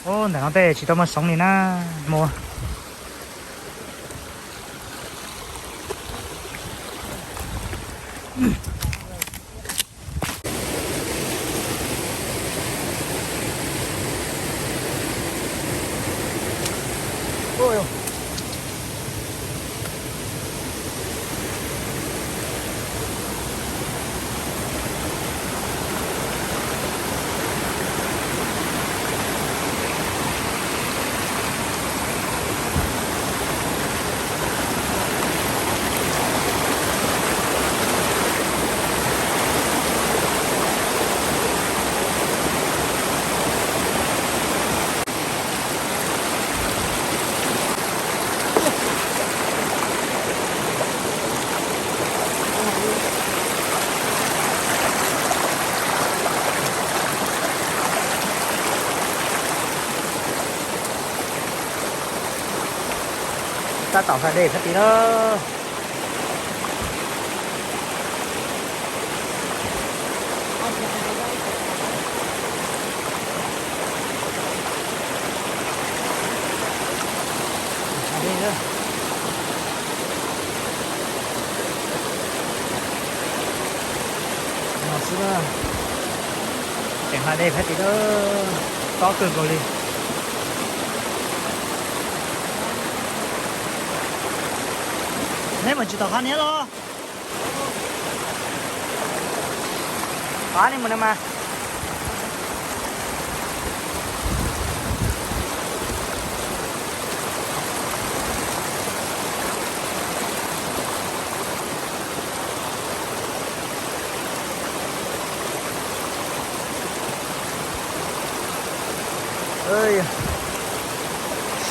Ub, ntawm no tej tsis tau muaj soov li na, mus. Tab tom hla dej phab tid lawm. No xwb na, tseem hla dej phab tid lawm, tob kawg nkaus li. Neb mus tsis tom qhov niab los? Qhov nej mus no mas.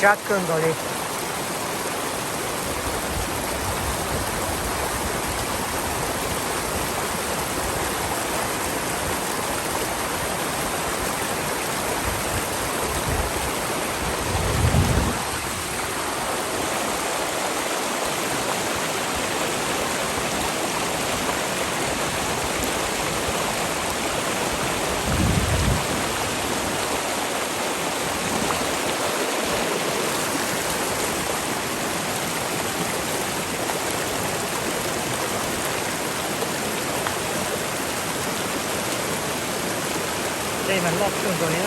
Sab kawg nkaus li. Dej mas loj kawg nkaus li.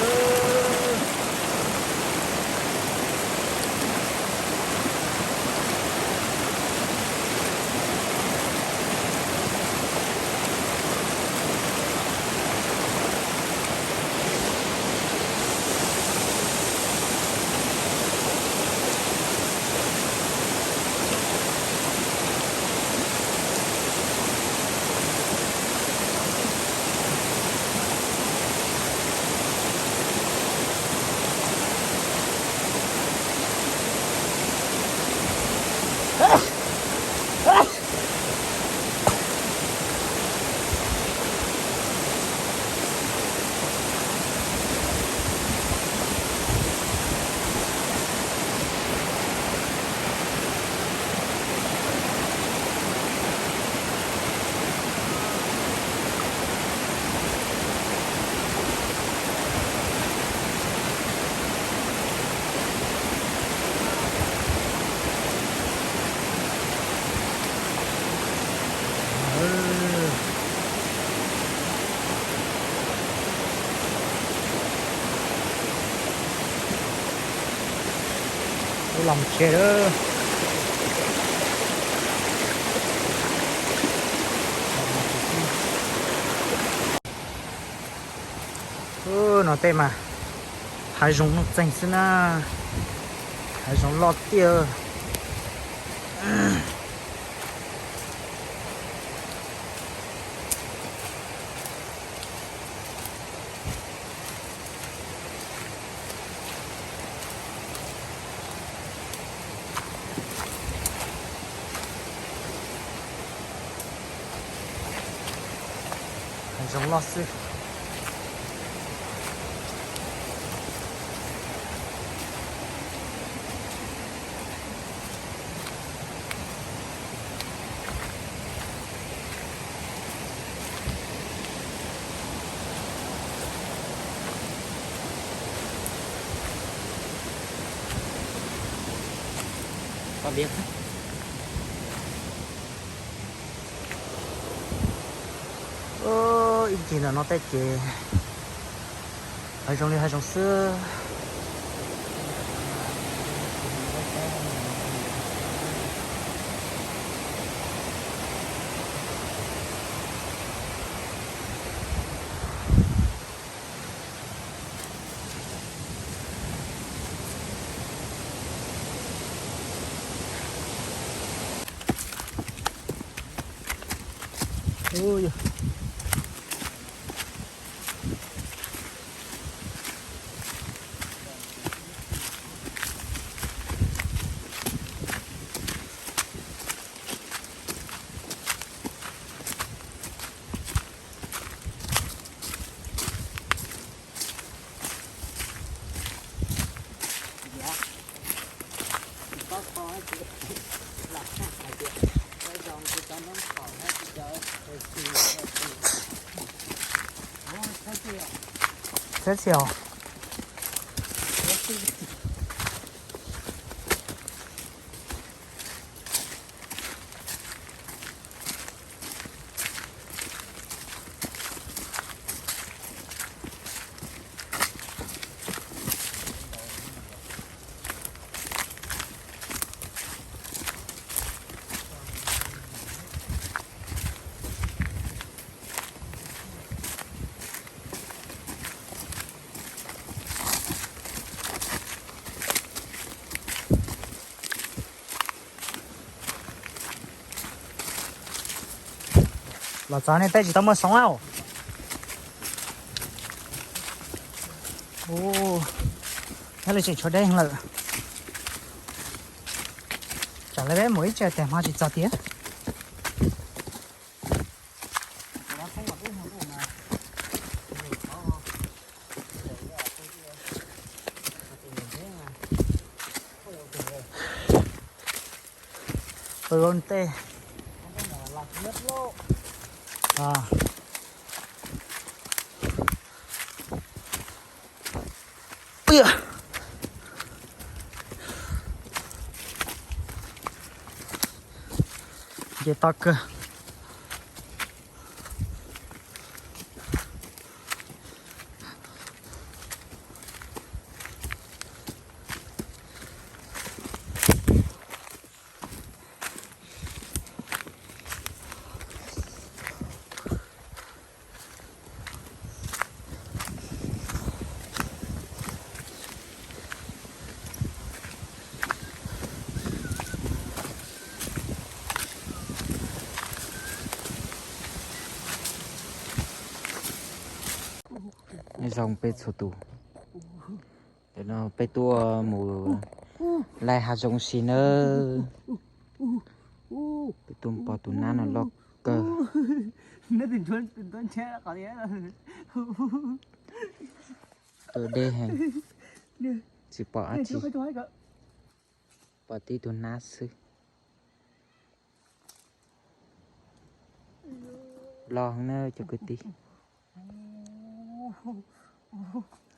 Ub, los mus tsev lawm. Ub, no tej mas hav zoov nuj txeeg xwb na, hav zoov loj tiag. Hav zoov loj xwb. Ib ncig ntawm no tej ces hav zoov li hav zoov xwb. Txhiab txhiab os. Los txog nej tej tsis tau muaj xoom lauj. Ua, nyob li tseem tshuav deb lawm. Tsam lawv peb mus ib tsam tag hmo tsis txog tiag. Pw ua ntej. Nce toj kawg. Zoo peb txhua tus. Tam no peb tuaj mus laij hav zoov si nawb. Peb tuaj pom tus nab no loj kawg. Tuaj deb heev, tsis pom dab tsi, pom tib tug nab xwb. Loj heev na cov kwv tij.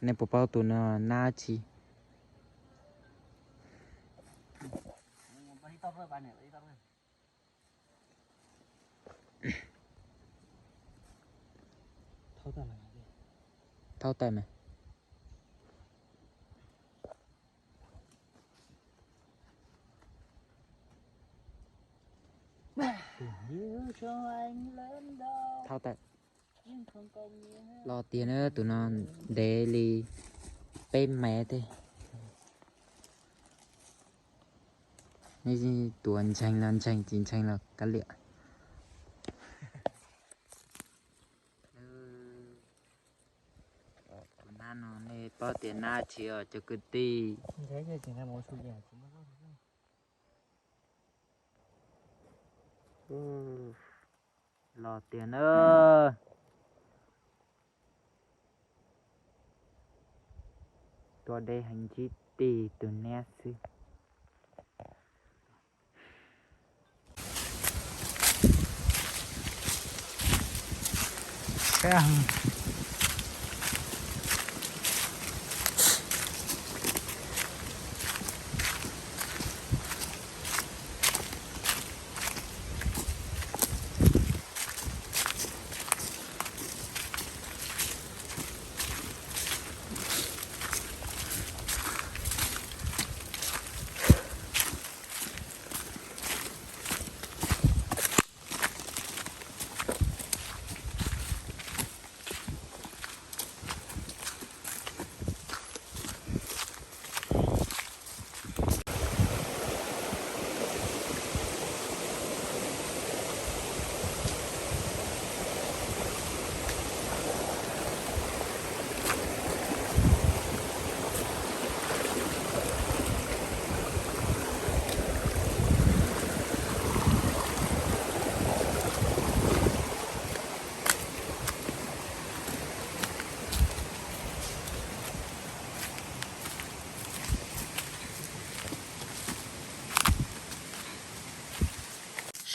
Nej puas paub tus no nab tsi? Thaub tawm mas. Thaub tawm. Los tiag na, tus no ntev li peb mev thiab. Nej tuav ntseeg los ntseeg, tsis ntseeg los kav liam. Tus nab no nej paub tias nab tsi os cov kwv tij? Los tiag na. Tuaj deb heev, ntsib tib tug nab xwb.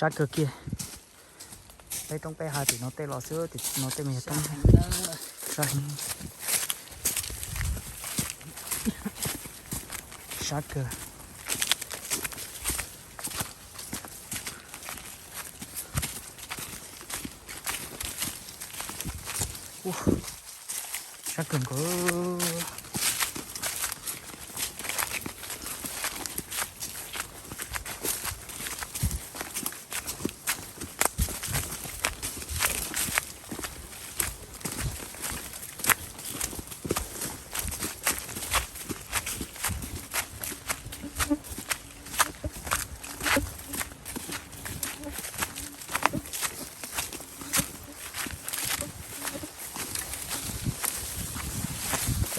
Sab kawg kiag. Peb roob peb hav tim no tej los xwb, tim no tej mas yog roob sab heev. Sab kawg. Sab kawg nkaus.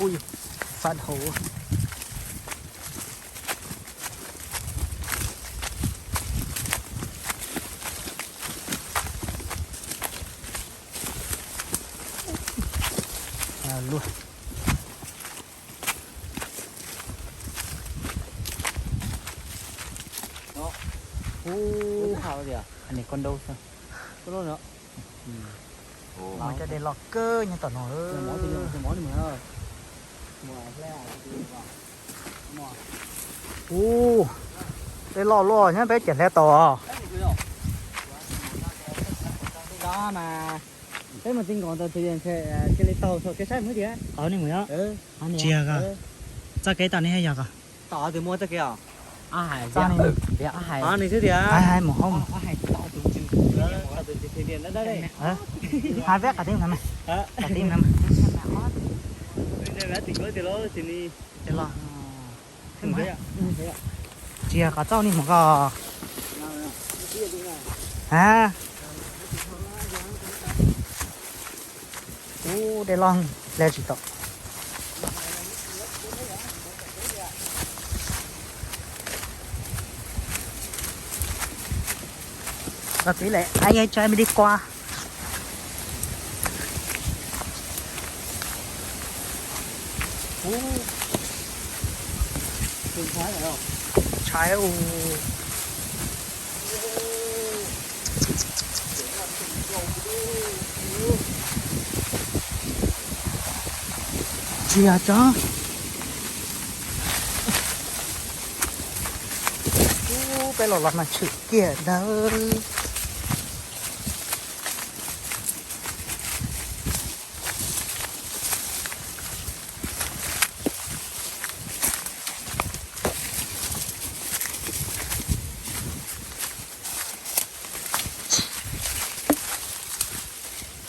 Ui, sab hauv. Luaj. Ub, hais tias hais nim ko ntau xwb. Mus cov dej loj kawg nyob tom no. Ub, dej loj luaj nyob peb ces hle tau. Peb mus ti nkaus ntawd cia li taug txog kev saib mus thiab. Tsis yog ko, txoj kev tom nej yog ko. Tom tus muaj txoj kev os. Hais xwb tias hais mus hauv. Hais peb qas tib no, qas tib no. Tsis yog qhov txoj nej mus ko. A, ub, dej loj hle tsis tau. Los txiv lawm, anh em trai mình đi qua. Ub, tshais ub. Tsis yog tso. Ub, peb los los mas tshwm kiag ntawd.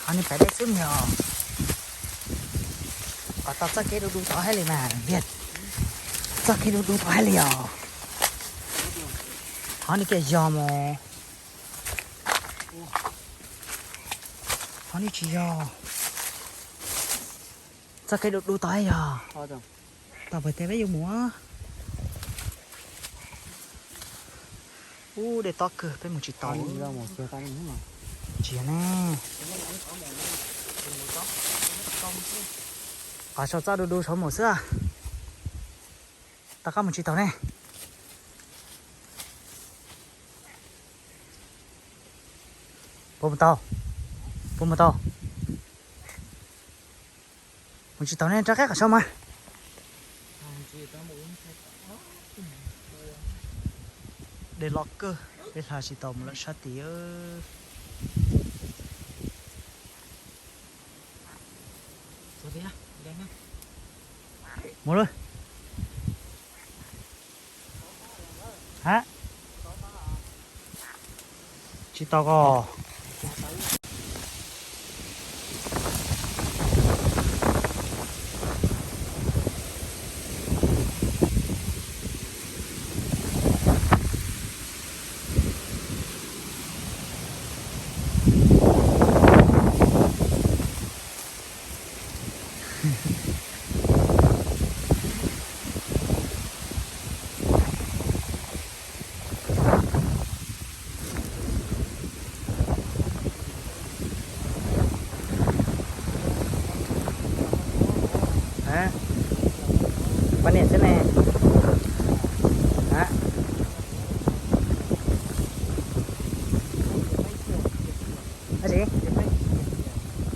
Qhov nej pais dej xwb yog kom tau txoj kev du du tod thiaj li mas, txoj kev du du tod thiaj li os. Qhov nej kiag yog mus, qhov nej tsis yog. Txoj kev du du tod yog. Tau pais tes peb yuav mus. Ub, dej tob kawg peb mus tsis tau. Tsis yog ne. Qhov saum txoj du du saud mus xwb. Tom qab mus tsis tau ne. Puas mus tau? Puas mus tau? Mus tsis tau ne, rov qab qhov saud mas. Dej loj kawg, peb hla tsis tau mus lawm sab tid. Mus lawm. Ha, tsis tau ko. Poj niam xwb ne. Ua tsi?